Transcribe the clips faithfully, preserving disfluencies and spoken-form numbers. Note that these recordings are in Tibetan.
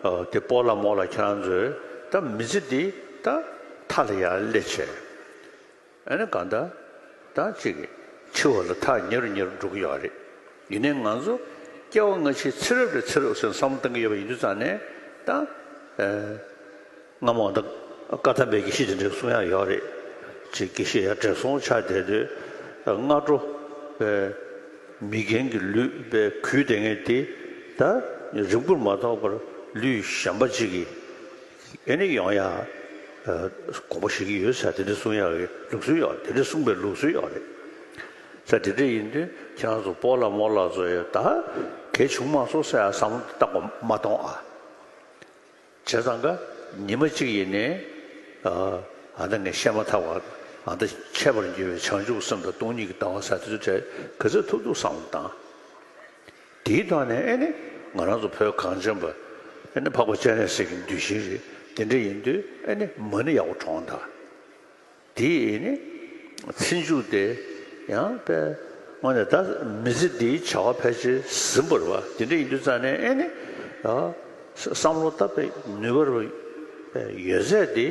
ཨ་དེ་སྤོ་ལགས་རྨོ་ལགས་ཁྱེད་རང་ཚོས་ད་མི་ཚེ་འདི་ད་མཐའ་ལ་ཡར་སླེབས་བྱས། ཨ་ནི་གང་ལྟར་ད་ཅིག་འཆི་བ་ལ་ཐག་ཉེ་རུ་ཉེ་རུ་འགྲོ་གི་ཡོད་རེད། ཡིན་ནའི་ང་ཚོ་སྐྱེ་བ་སྔ་ཕྱི་ཚེ་རབས་ལས་ཚེ་རབས་ཟེར་བསམ་བློ་གཏང་གི་ཡོད་པ་ཡིན་དུས་ཙང་ནས་ད། ཨ། སྔ་མོ་ད་བཀའ་གདམས་པའི་དགེ་བཤེས་དེ་འདྲ་གསུང་ཡག་ཡོད་རེད། ཅིག་དགེ་བཤེས་ཡར་བགྲེས་སོང་ཆགས་བསྡད་དུས་སྔ་དྲོ་པའི་མི་རྒན་གྱི་ལུས་པའི་གུས་བསྡད་མཁན་དེ་ད་རིང་པོར་མ་ཐོགས་པར་ལུས་གཞན་པ་ཅིག་གིས་ཨེ་ནི་ཡོང་ཡག་དགོངས་པ་བཞེས་ཀྱི་ཡོད་ཟེར་དེ་འདྲ་གསུང་ཡག་གི་ལུགས་སྲོལ་ཡོད། དེ་འདྲ་གསུངས་པའི་ལུགས་སྲོལ་ཡོད་རེད། ཟེར་དེ་འདྲ་ཡིན་དུས་ཁྱེད་རང་ཚོ་སྤོ་ལགས་རྨོ་ལགས་ཚོ་ཡང་ད་གལ་བྱུང་མ་སོང་ཟེར་ཡག་བསམ་བློ་བཏང་དགོས་མ་གཏོང་ཨ། བྱས་ཙང་ཀ་ཉི་མ་གཅིག་ཡིན་ནའི། ཨ་ཨ་ད་ངས་བཤད་མ་ཐག་པ་ཨ་ད་འཆད་པར་འགྱུར་བའི་བྱང་ཆུབ་སེམས་དང་སྟོང་ཉིད་ཀྱི་ལྟ་བ་ཟེར་དེ་ཚོ་གྲས་ག་ཚོད་ཐུབ་ཐུབ་བསམ་བློ་བཏང་། དེའི་ཐོག་ནས་ཨེ་ནི་ང་རང་ཚོ་བོད་གངས་ཅན་པ་ཨེ་ནི་འཕགས་པ་སྤྱན་རས་གཟིགས་ཀྱི་གདུལ་ཞིང་རེད། དེ་འདྲ་ཡིན་དུས་ཨེ་ནི་མ་ཎི་ཡག་པོ་བགྲངས་དང་། དེ་ཡིན་ནི་ཚེ་མཇུག་དེ་ཡང་པས་དངོས་གནས་ད་མི་ཚེ་འདིའི་བྱ་བ་ཕལ་ཆེར་ཟིན་པ་རེད་པ། དེ་འདྲ་ཡིན་དུས་ཙང་ནས་ཨེ་ནི་ཨ་བསམ་བློ་བཏང་པའི་ནུས་པ་རེད་པ། ཡོད་ཚད་དེ་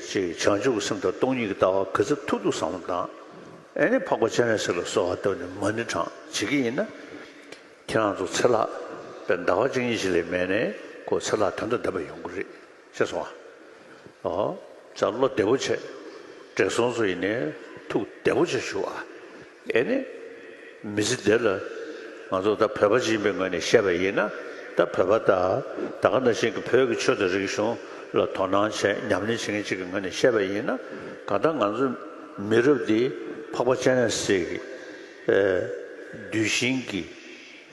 ཅིག་བྱང་ཆུབ་ཀྱི་སེམས་དང་སྟོང་ཉིད་ཀྱི་ལྟ་བ་ག་ཚོད་ཐུབ་ཐུབ་བསམ་བློ་བཏང་། ཨེ་ནི་འཕགས་པ་སྤྱན་རས་གཟིགས་ལ་གསོལ་བ་བཏབ་ནས་མ་ཎི་བགྲངས་བྱེད་ཀྱི་ཡིན་ན། ཁྱེད་རང་ཚོ་ཚེ་ལྷག་པའི་ཟླ་བ་གཅིག་གཉིས་ཤིག་ལས་མེད་ནས་ཁོ་ཚེ་ལྷག་དོན་དང་ལྡན་པ་ཡོང་གི་རེད། ཤེས་སོང་ཨ། ཨོ། ཙང་བློ་བདེ་པོ་བྱེད། བགྲེས་སོང་ཚོ་ཡིན་ནའི་ཐུགས་བདེ་པོ་བྱེད་ཞུ་ཨ། ཨེ་ནི། མི་ཚེ་འདི་ལ་ང་ཚོ་ད་བོད་པ་ཅིག་ཡིན་པའི་ངོས་ནས་བཤད་པ་ཡིན་ན། ད་བོད་པ་དང་ད་ག་ནང་བཞིན་གྱི་བོད་ཀྱི་ཆོས་དང་རིག་གཞུང་ལ་དོ་སྣང་བྱས་ཉམས་ལེན་བྱེད་མཁན་ཅིག་གི་ངོས་ནས་བཤད་པ་ཡིན་ན། གང་ལྟར་ང་ཚོ་མི་རབས་འདི་འཕགས་པ་སྤྱན་རས་གཟིགས་ཀྱི་ཨེ་གདུལ་ཞིང་གི་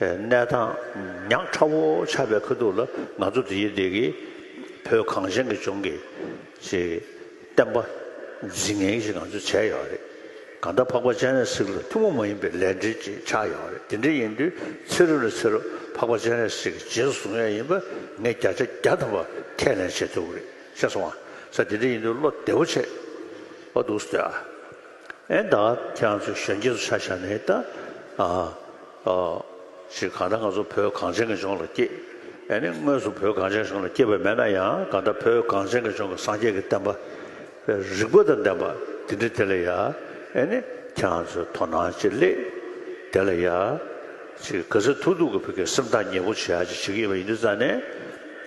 གནས་སྟངས་ཉག་ཕྲ་བོ་ཆགས་པའི་ཁ་ཐུག་ལ་ང་ཚོ་དེ་ཡི་དེ་གི་བོད་གངས་ཅན་གྱི་ལྗོངས་ཀྱི་ཅིག་བསྟན་པ་འཛིན་མཁན་ཞིག་ང་ཚོས་བྱས་ཡོད་རེད། གང་ལྟར་འཕགས་པ་སྤྱན་རས་གཟིགས་ལ་ཐུན་མོང་མ་ཡིན་པའི་ལས་འབྲེལ་ཅིག་ཆགས་ཡོད་རེད། དེ་འདྲ་ཡིན་དུས་ཚེ་རབས་ནས་ཚེ་རབས་འཕགས་པ་སྤྱན་རས་གཟིགས་ཀྱི་རྗེས་སུ་བཟུང་ཡ་ཡིན་པ་ངས་བརྒྱ་ཆ་བརྒྱ་ཐམ་པ་ཁས་ལེན་བྱེད་ཐུབ་ཀྱི་རེད། ཤེས་སོང་ཨ། ས་དེ་འདྲ་ཡིན་དུས་བློ་བདེ་བོ་བྱེད། ཨོ་འདུག་སྟེ་ཨ། ཨེ་ད་ཁྱེད་རང་ཚོ་གཞོན་སྐྱེས་ཚོ་ཆ་བཞག་ནས་ད་ཨ་ཨ་ཅིག་གང་ལྟར་ང་ཚོ་བོད་གངས་ཅན་གྱི་ལྗོངས་ལ་སྐྱེས། ཨེ་ནི་དངོས་སུ་བོད་གངས་ཅན་གྱི་ལྗོངས་ལ་སྐྱེས་པ་མེད་ན་ཡང་གང་ལྟར་བོད་གངས་ཅན་གྱི་ལྗོངས་ཀྱི་སངས་རྒྱས་ཀྱི་བསྟན་པ་རིག་པ་དང་ལྡན་པ་དེ་འདྲ་དེ་ལ་ཡ་ཨེ་ནི་ཁྱེད་རང་ཚོས་དོ་སྣང་ཅིག་སླེབས། དེ་ལ་ཡ་ཅིག་ག་ཚོད་ཐུབ་ཐུབ་ཀྱི་བོད་ཀྱི་སེམས་ཐག་ཉེ་པོ་བྱེད་ཡ་ཅིག་བྱེད་ཀྱི་ཡོད་པ་ཡིན་དུས་ཙང་ནས་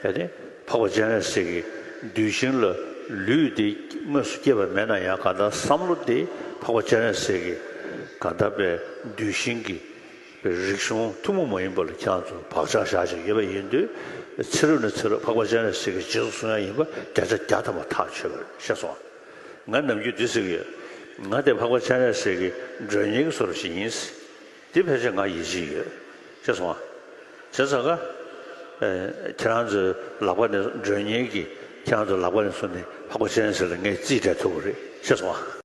ཨེ་ནི། འཕགས་པ་སྤྱན་རས་གཟིགས་ཀྱི་གདུལ་ཞིང་ལ་ལུས་འདི་དངོས་སུ་སྐྱེས་པ་མེད་ན་ཡང་གང་ལྟར་བསམ་བློ་འདི་འཕགས་པ་སྤྱན་རས་གཟིགས་ཀྱི་གང་ལྟར་པའི་གདུལ་ཞིང་གི་རིག་གཞུང་ཐུན་མོང་མ་ཡིན་པ་ལ་ཁྱེད་རང་ཚོ་བག་ཆགས་བཞག་བཞག་ཡོད་པ་ཡིན་དུས་ཚེ་རབས་ནས་ཚེ་རབས་འཕགས་པ་སྤྱན་རས་གཟིགས་ཀྱི་རྗེས་སུ་བཟུང་ཡ་ཡིན་པ་བརྒྱ་ཆ་བརྒྱ་ཐམ་པ་ཐག་ཆོད་པ་རེད། ཤེས་སོང་ཨ། ང་ནམ་རྒྱུན་འདི་ཟེར་གྱི་ཡོད། ང་དེ་འཕགས་པ་སྤྱན་རས་གཟིགས་ཀྱི་མགྲོན་གཉེར་གྱི་བཟོ་འདྲ་ཞིག་ཡིན། དེ་ཕལ་ཆེར་ང་ཡིད་ཆེས་ཡོད། ཤེས་སོང་ཨ། བྱས་ཙང་ཀ་ཨེ་ཁྱེད་རང་ཚོའི་ལག་པ་ནས་མགྲོན་གཉེར་གྱིས་ཁྱེད་རང་ཚོའི་ལག་པ་ནས་བཟུང་ནས་འཕགས་པ་སྤྱན་རས་གཟིགས་ལ་ངས་རྩིས་སྤྲད་ཐུབ་ཀྱི་རེད། ཤེས་སོང་ཨ།